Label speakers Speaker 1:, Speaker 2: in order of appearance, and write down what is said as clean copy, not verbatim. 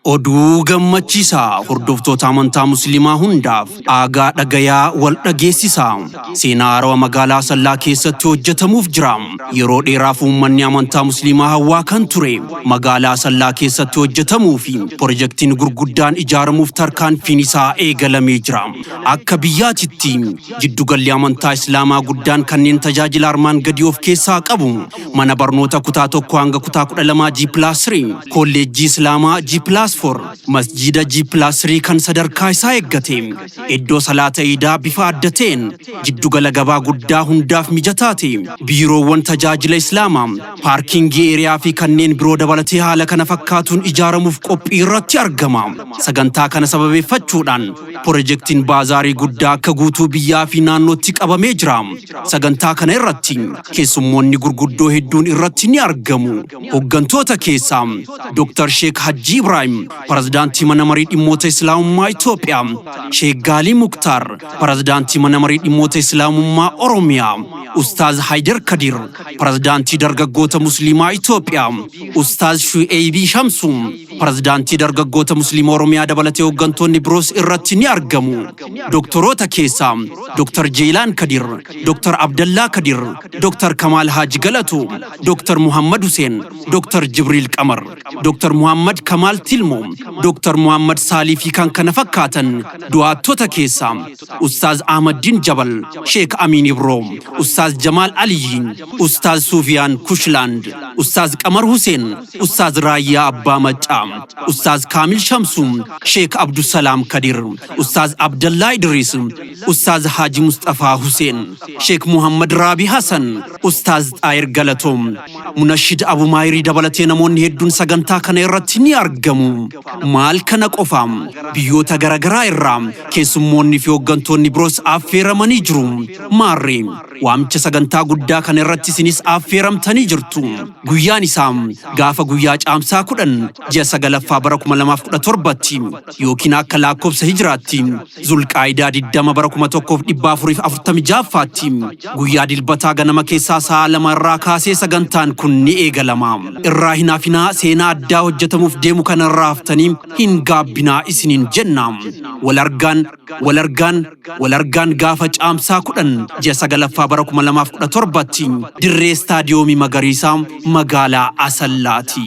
Speaker 1: Oduu gammachiisaa hordoftoota amantaa Musliimaa hundaaf aagaa dhagayaa wal dhageessisaa. Seenaa haarawaa magaalaa Asallaa keessatti hojjetamuuf jira. Yeroo dheeraaf uummanni amantaa Musliimaa hawwaa kan ture magaalaa Asallaa keessatti hojjetamuu fi pirojektiin gurguddaan ijaaramuuf tarkaanfiin isaa eegalamee jira. Akka biyyaatitti jiddugalli amantaa Islaamaa guddaan kanneen tajaajila armaan gadii of keessaa qabu mana barnoota kutaa 1 hanga kutaa 12 G+3, kolleejjii Islaamaa G+4, masjiida G+3 kan sadarkaa isaa eeggate, iddoo salaata iidaa bifa adda ta'een, jiddugala gabaa guddaa hundaaf mijataa ta'e, biiroowwan tajaajila Islaamaa, paarkiingii eeriyaa fi kanneen biroo dabalatee haala kana fakkaatuun ijaaramuuf qophii irratti argama. Sagantaa kana sababeeffachuudhaan pirojektiin baazaarii guddaa akka guutuu biyyaa fi naannootti qabamee jira. Sagantaa kana irratti keessummoonni gurguddoo hedduun irratti ni argamu. Hoggantoota keessaa Dr. Sheek Hajjii Ibraahim, Pirezidaantii Mana Marii Dhimmoota Islaamummaa Itoophiyaa, Sheek Gaalii Muktaar, Pirezidaantii Mana Marii Dhimmoota Islaamummaa Oromiyaa, Ustaaz Haydar Kadir, Pirezidaantii Dargaggoota Musliimaa Itoophiyaa, Ustaaz Shu'eeybii Shamsuu, Pirezidaantii Dargaggoota Musliima Oromiyaa dabalatee hoggantoonni biroos irratti ni argamu. Doktoroota keessaa Dr. Jeelaan Kadir, Dr. Abdallaa Kadir, Dr. Kamaal Haaji Galatu, Dr. Muhammad Huseen, Dr. Jibriil Qamar, Dr. Muhammad Kamaal Tilmo, Dr. Muhammad Saalii fi kan kana fakkaatan. Du'aattota keessaa Ustaaz Ahmaddiin Jabal, Sheek Amiin Ibroo, Ustaaz Jamaal Aliyyi, Ustaaz Sufiyaan Kushland, Ustaaz Qamar Huseen, Ustaaz Raayyaa Abbaa Maccaa, Ustaaz Kaamil Shamsuu, Sheek Abdusalaam Kadir, Ustaaz Abdallaa Idris, Ustaaz Haaji Musxafaa Huseen, Sheek Muhammad Raabii Hasan, Ustaaz Xaayir Galatoom, Munashid Abu Maayirii dabalatee namoonni hedduun sagantaa kana irratti ni argamu. Maal kana qofa, biyyoota garaagaraa irraa keessummoonni fi hooggantoonni biroos affeeramanii jiru. Maarree, waamicha sagantaa guddaa kana irratti isinis affeeramtanii jirtu. Guyyaan isaa gaafa guyyaa Caamsaa 10 ji'a 9ffaa bara 2017tti yookiin akka lakkoofsa hijiraatti Zulqaayidaa 20 bara 1446ffaatti guyyaa Dilbataa ganama keessaa sa'a 2 irraa kaasee sagantaan kun ni eegalama. Irraa hin hafinaa, seenaa addaa hojjetamuuf deemu kana irraa haftanii hin gaabbinaa isiniin jenna. Wal argaan, wal argaan, wal argaan gaafa Caamsaa 10 ji'a 9ffaa bara 2017tti dirree istaadiyoomii magariisaa magaalaa Asallaati.